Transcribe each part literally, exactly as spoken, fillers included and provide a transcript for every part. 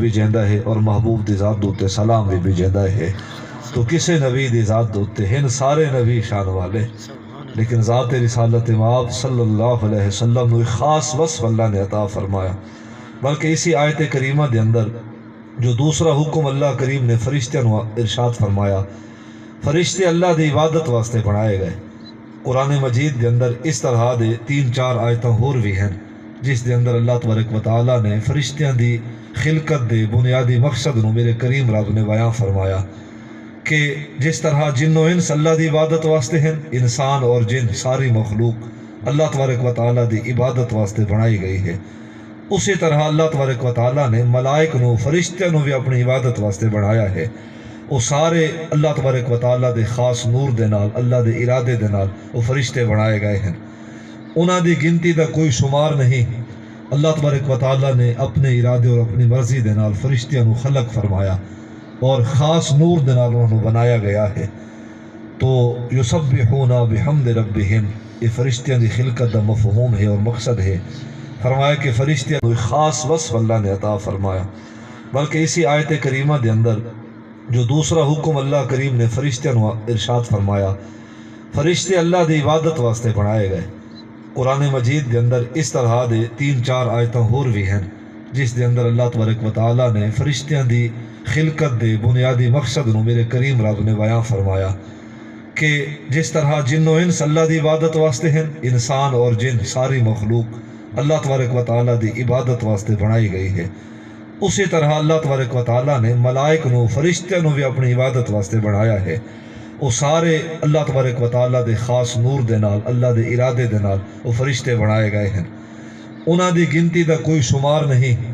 بھیجیندا ہے اور محبوب دی ذات دے اتے سلام وی بھیجیندا ہے۔ تو کسے نبی دی ذات دے اتے ہن سارے نبی شان والے، لیکن ذات رسالت مآب صلی اللہ علیہ وسلم نوں ایک خاص وصف اللہ نے عطا فرمایا۔ بلکہ اسی آیت کریمہ دے اندر جو دوسرا حکم اللہ کریم نے فرشتیاں نوں ارشاد فرمایا، فرشتے اللہ دی عبادت واسطے بݨائے ڳئے۔ قرآن مجید دے اندر اس طرح دے تین چار آیتاں ہور وی ہن، جس دے اندر اللہ تبارک و تعالیٰ نے فرشتیاں دی خلقت دے بنیادی مقصد نوں میرے کریم رب نے بیان فرمایا کہ جس طرح جن و انس اللہ دی عبادت واسطے ہن، انسان اور جن، ساری مخلوق اللہ تبارک و تعالیٰ دی عبادت واسطے بݨائی ڳئی ہے، اسی طرح اللہ تبارک و تعالیٰ نے ملائک نوں، فرشتیاں نوں وی اپݨی عبادت واسطے بݨایا ہے۔ او سارے اللہ تبارک و تعالیٰ دے خاص نور دے نال، اللہ دے ارادے دے نال او فرشتے بݨائے ڳئے ہن۔ انہاں دی گنتی دا کوئی شمار نہیں۔ اللہ تبارک و تعالیٰ نے اپݨے ارادے اور اپݨی مرضی دے نال فرشتیاں نوں خلق فرمایا اور خاص نور دے نال انہاں نوں بݨایا ڳیا ہے۔ تو یسبحون بحمد ربہم، اے فرشتیاں دی خلقت دا مفہوم ہے اور مقصد ہے۔ فرمایا کہ فرشتیاں نوں ایک خاص وصف اللہ نے عطا فرمایا۔ بلکہ اسی آیت کریمہ دے اندر جو دوسرا حکم اللہ کریم نے فرشتیاں نوں ارشاد فرمایا، فرشتے اللہ دی عبادت واسطے بݨائے ڳئے۔ قرآن مجید دے اندر اس طرح دے تین چار آیتاں ہور وی ہن، جس دے اندر اللہ تبارک و تعالیٰ نے فرشتیاں دی خلقت دے بنیادی مقصد نوں میرے کریم رب نے بیان فرمایا کہ جس طرح جن و انس اللہ دی عبادت واسطے ہن، انسان اور جن، ساری مخلوق اللہ تبارک و تعالیٰ دی عبادت واسطے بݨائی ڳئی ہے، اسی طرح اللہ تبارک و تعالیٰ نے ملائک نوں، فرشتیاں نوں وی اپݨی عبادت واسطے بݨایا ہے۔ او سارے اللہ تبارک و تعالیٰ دے خاص نور دے نال، اللہ دے ارادے دے نال او فرشتے بݨائے ڳئے ہن۔ انہاں دی گنتی دا کوئی شمار نہیں۔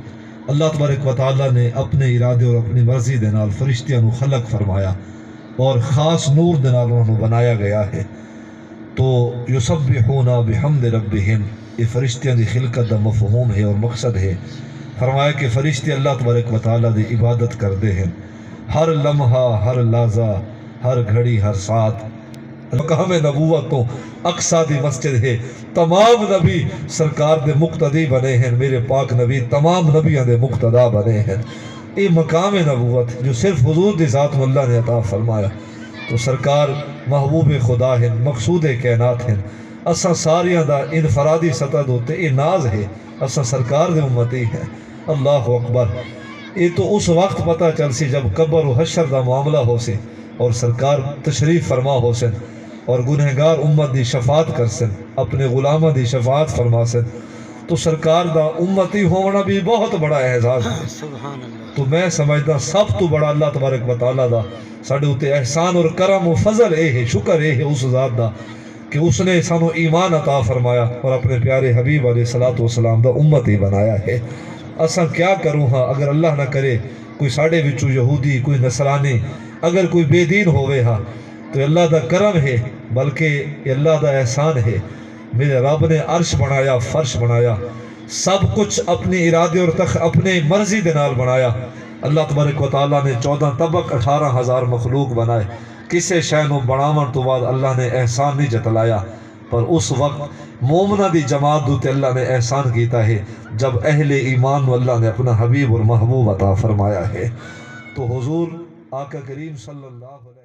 اللہ تبارک و تعالیٰ نے اپݨے ارادے اور اپݨی مرضی دے نال فرشتیاں نوں خلق فرمایا اور خاص نور دے نال انہاں نوں بݨایا ڳیا ہے۔ تو یسبحون بحمد ربہم، اے فرشتیاں دی خلقت دا مفہوم ہے اور مقصد ہے۔ فرمایا کہ فرشتے اللہ تبارک و تعالیٰ دی عبادت کردے ہن، ہر لمحہ، ہر لحظہ، ہر گھڑی، ہر ساعت۔ مقام نبوت توں اقصیٰ دی مسجد ہے۔ تمام نبی سرکار دے مقتدی بݨے ہن، میرے پاک نبی تمام نبیاں دے مقتدا بݨے ہن۔ اے مقام نبوت جو صرف حضور دی ذات نوں اللہ نے عطا فرمایا۔ تو سرکار محبوب خدا ہن، مقصود کائنات ہن۔ اساں ساریاں دا انفرادی سطح دے اتے اے ناز ہے، اساں سرکار دے امتی ہیں۔ اللہ اکبر۔ اے تو اس وقت پتہ چلسی جب قبر و حشر دا معاملہ ہوسی اور سرکار تشریف فرما ہوسن اور گنہگار امت دی شفاعت کرسن، اپݨے غلاماں دی شفاعت فرماسن۔ تو سرکار دا امتی ہووݨا بھی بہت بڑا اعزاز ہے۔ سبحان اللہ۔ تو میں سمجھدا سب تو بڑا اللہ تبارک و تعالیٰ دا ساݙے اتے احسان اور کرم و فضل اے ہے، شکر اے ہے اس ذات دا کہ اس نے سانوں ایمان عطا فرمایا اور اپݨے پیارے حبیب علیہ الصلوۃ والسلام دا امتی بݨایا ہے۔ اساں کیا کروں ہاں، اگر اللہ نہ کرے کوئی ساݙے وچوں یہودی، کوئی نصرانی، اگر کوئی بے دین ہووے ہا تو اللہ دا کرم ہے، بلکہ اے اللہ دا احسان ہے۔ میرے رب نے عرش بݨایا، فرش بݨایا، سب کچھ اپݨے ارادے اور تخ-، اپݨے مرضی دے نال بݨایا۔ اللہ تبارک و تعالیٰ نے چودہ طبق، اٹھارہ ہزار مخلوق بݨائے۔ کسے شے نوں بݨاوݨ توں بعد اللہ نے احسان نہیں جتلایا، پر اس وقت مومناں دی جماعت دے اتے اللہ نے احسان کیتا ہے جب اہل ایمان نوں اللہ نے اپݨا حبیب اور محبوب عطا فرمایا ہے۔ تو حضور آقا کریم صلی اللہ علیہ